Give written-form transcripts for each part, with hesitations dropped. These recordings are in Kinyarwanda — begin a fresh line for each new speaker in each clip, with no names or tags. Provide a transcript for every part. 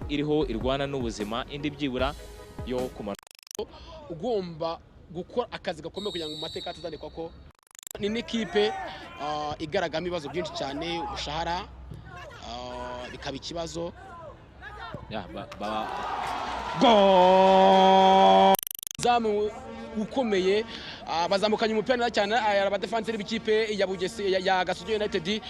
Iriho irwana n'ubuzima, indi byibura yo kumara.
Ugomba gukora akazi gakomeye kugira ngo mu mateka atazandikwa ko ni n'ikipe igaragaramo ibibazo byinshi cyane, umushahara bikaba ikibazo.
Ya, Goal!
Zamu ukomeye, bazamukanye umupira neza cyane, abadefanseri b'ikipe ya Bugese ya Gasogi United,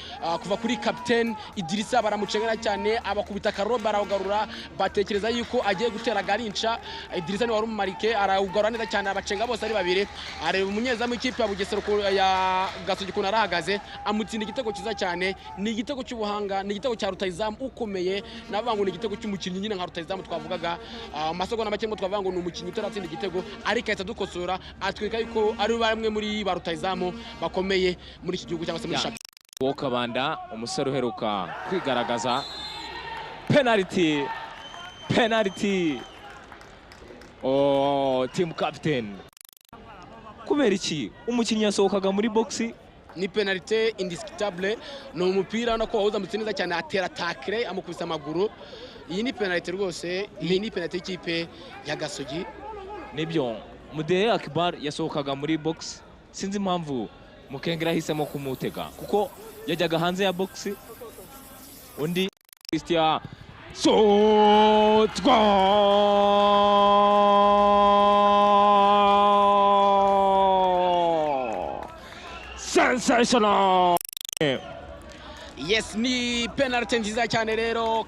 kuva kuri captain Idrissa baramucengera cyane, abakubita karoba arawugarura, batekereza yuko agiye gutera garinca. Idrissa ni wari umumarike, arawugarura neza cyane, abacenga bose ari babiri, areba umunyezamu w'ikipe ya Bugesera ya Gasogi ukuntu arahagaze, amutsinda igitego cyiza cyane. Ni igitego cy'ubuhanga, ni igitego cya rutahizamu ukomeye, navuga ngo ni igitego cy'umukinnyi nyine nka rutahizamu twavugaga mu masegonda make ngo twavuga ngo ni umukinnyi utaratsinda igitego, ariko ahita adukosora atwereka yuko ari bamwe muri ba rutahizamu bakomeye muri iki gihugu cyangwa se muri shampiyona.
Uwo Kabanda, umusore uheruka kwigaragaza. Penalty, penalty! Oh, team captain, kubera iki umukinnyi yasohokaga muri box?
Ni penalty indiscutable, ni umupira ubona ko wawuzamutse neza cyane, atera tackle amukubise amaguru. Iyi ni penalty rwose, iyi ni penalty y'ikipe ya Gasogi.
Nibyo, Mudehe Akbar yasohokaga muri box, sinzi impamvu Mukengera yahisemo kumutega kuko yajyaga hanze ya box. Undi Christian Sotwa. Sensational!
Yes, ni penalty nziza cyane rero,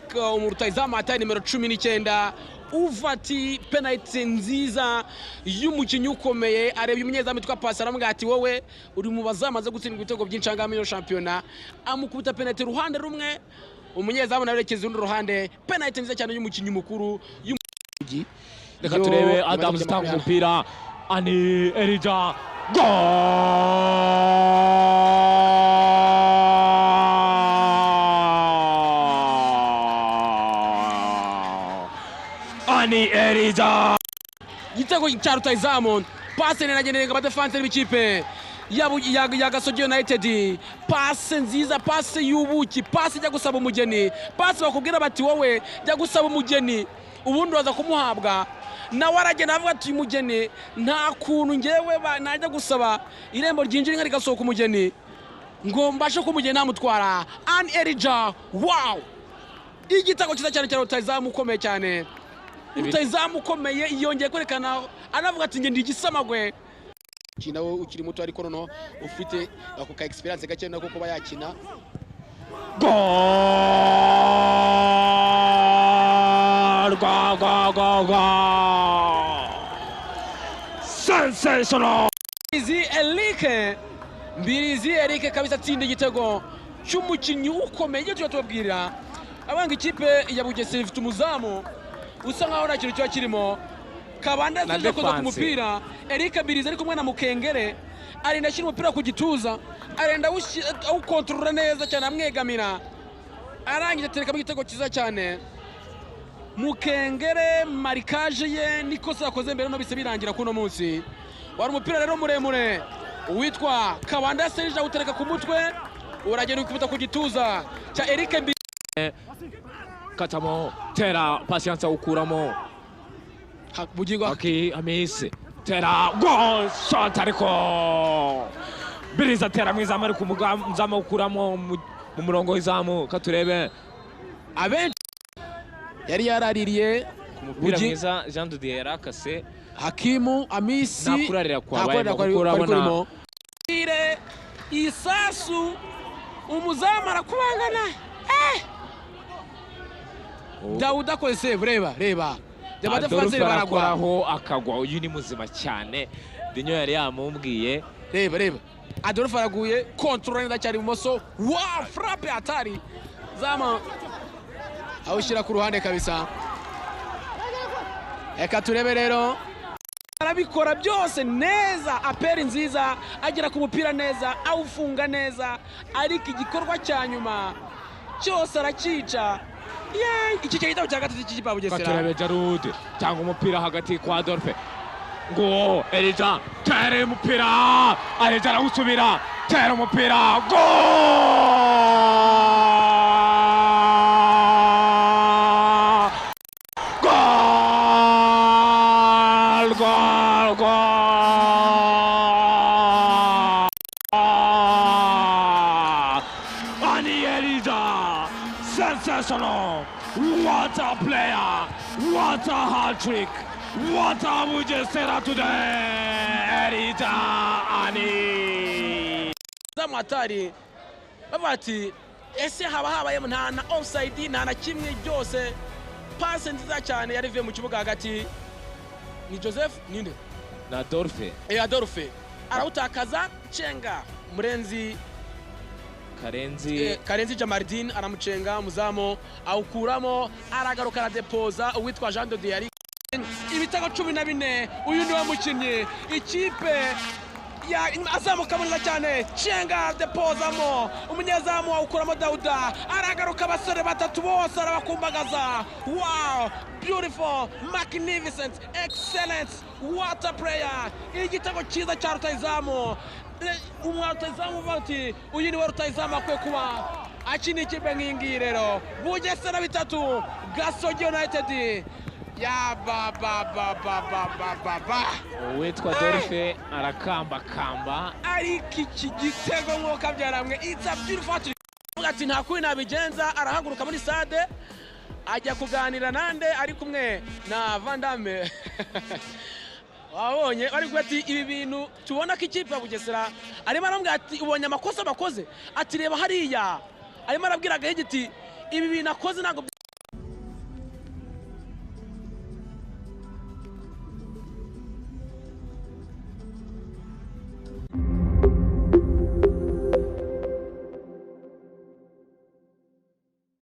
rutahizamu atari nimero 19 uvati penalty nziza y'umukinnyi ukomeye, areba umunyezamu witwa Pasi aramubwira ati wowe uri mu bazamaze gutsindwa ibitego byinshi aha ngaha muri shampiyona, amukubita penalty ruhande rumwe, umunyezamu nawe yerekeza urundi ruhande. Penalty nziza cyane y'umukinnyi mukuru y'umugi.
Reka turebe Adams itanga umupira, Ani Erija, goal! Ani Erija!
Igitego cya rutahizamu, pase niragenderega abadefanseri b'ikipe ya Gasogi United, pase nziza, pase y'ubuki, pase ijya gusaba umugeni, pase bakubwira bati wowe jya gusaba umugeni ubundi uraza kumuhabwa. Nawe aragenda avuga ati uyu mugeni nta kuntu ngewe najya gusaba irembo ryinjira inka rigasohoka umugeni ngo mbashe ko umugeni namutwara. Ani Erija, wow! Igitego cyiza cyane cya rutahizamu ukomeye cyane, rutahizamu ukomeye yongeye kwerekana, anavuga ati njye ndi igisamagwe. Ukina wowe ukiri muto ariko noneho ufite ako ka experience gake nako kuba yakina.
Goal! Goal, goal, goal, goal! Sensational!
Mbirizi Eric, Mbirizi Eric kabisa atsinda igitego cy'umukinnyi ukomeye. Iyo tujya tubabwira abanga ikipe ya Bugesera ifite umuzamu usa nkaho nta kintu kiba kirimo. Kabanda
Na
yaje koza ku
defense.
mupira, Eric Mbirizi ari kumwe na Mukengere, arenda ashyira umupira ku gituza, arenda awukontorora neza cyane, amwegamira, arangije aterekamo igitego cyiza cyane. Mukengere marikaje ye nikosa yakoze mbere no bise birangira kuno munsi. Wari umupira rero muremure, uwitwa Kabanda Serge awutereka ku mutwe, uragenda ukubita ku gituza cya Eric Mbirizi.
Katamo, tera, Patience awukuramo.
Bugingo.
Aki Hamisi tera, goal! Shot, ariko Biriza atera mu izamu, ariko umuzamu awukuramo mu murongo w'izamu. Katurebe.
Abenshi yari yaraririye.
Ku mupira
Bugi-
mwiza Jean Didier yarakase.
Hakimu Amisi.
Nta kurarira kwabaye,
nta kurarira
kuko
kwari
urabona-
kurimo. Ire isasu, umuzamu arakubangana. Dawuda akoze save, reba reba.
Adolphe
Abadefanseri baragwa.
Arakoraho akagwa, uyu ni muzima cyane, Dinyo yari yamubwiye.
Reba reba, Adolphe araguye, control neza cyane ibumoso, wa frappe hatari, zama awushyira ku ruhande kabisa. Reka turebe rero, arabikora byose neza, aperi nziza, agera ku mupira neza, awufunga neza, ariko igikorwa cya nyuma cyose aracyica. Yeee, iki cyo gitego cya gatatu cy'ikipe ya Bugesera.
Katurebe Jarud cyangwa umupira hagati kwa Adolphe, ngo Elija tera umupira, Elija arawusubira, tera umupira, goal! Sensational! What a player! What a hat-trick! What a Bugesera today! Erita Ani!
Zamu hatari bavuga ati ese haba habayemo? Nta na offside, nta na kimwe byose. Pase nziza cyane yari ivuye mu kibuga hagati, ni Joseph ninde?
Na Adolphe.
Adolphe arawutakaza, cenga Murenzi.
Karenzi.
Karenzi Jamardin aramucenga, umuzamu awukuramo, aragaruka aradepoza uwitwa Jean de Dieu. Ibitego 14, uyu niwe mukinnyi ikipe ya azamuka neza cyane, cenga depozamo, umunyezamu awukuramo, Dawuda aragaruka, abasore batatu bose arabakumbagaza. Wow, beautiful, magnificent, excellent, what a player! Igitego cyiza cya rutayizamu. Umwa rutayizamu uvuga ati uyu niwe rutayizamu akwiye kuba akina ikipe nk'iyi ngiyi. Rero Bugesera 3, Gasogi United ya ba ba ba ba ba ba ba ba.
Uwitwa Adolphe arakambakamba.
Ariko iki gitego nk'uko abyaramwe, it's a beautiful hat. Avuga ati nta kundi nabigenza, arahaguruka muri stade ajya kuganira nande? Ari kumwe na Vandame wabonye bari kuvuga ati ibi bintu tubona ko ikipe ya Bugesera, arimo aramubwira ati ubonye amakosa bakoze, ati reba hariya, arimo arabwira Gahigi ati ibi bintu akoze ntabwo.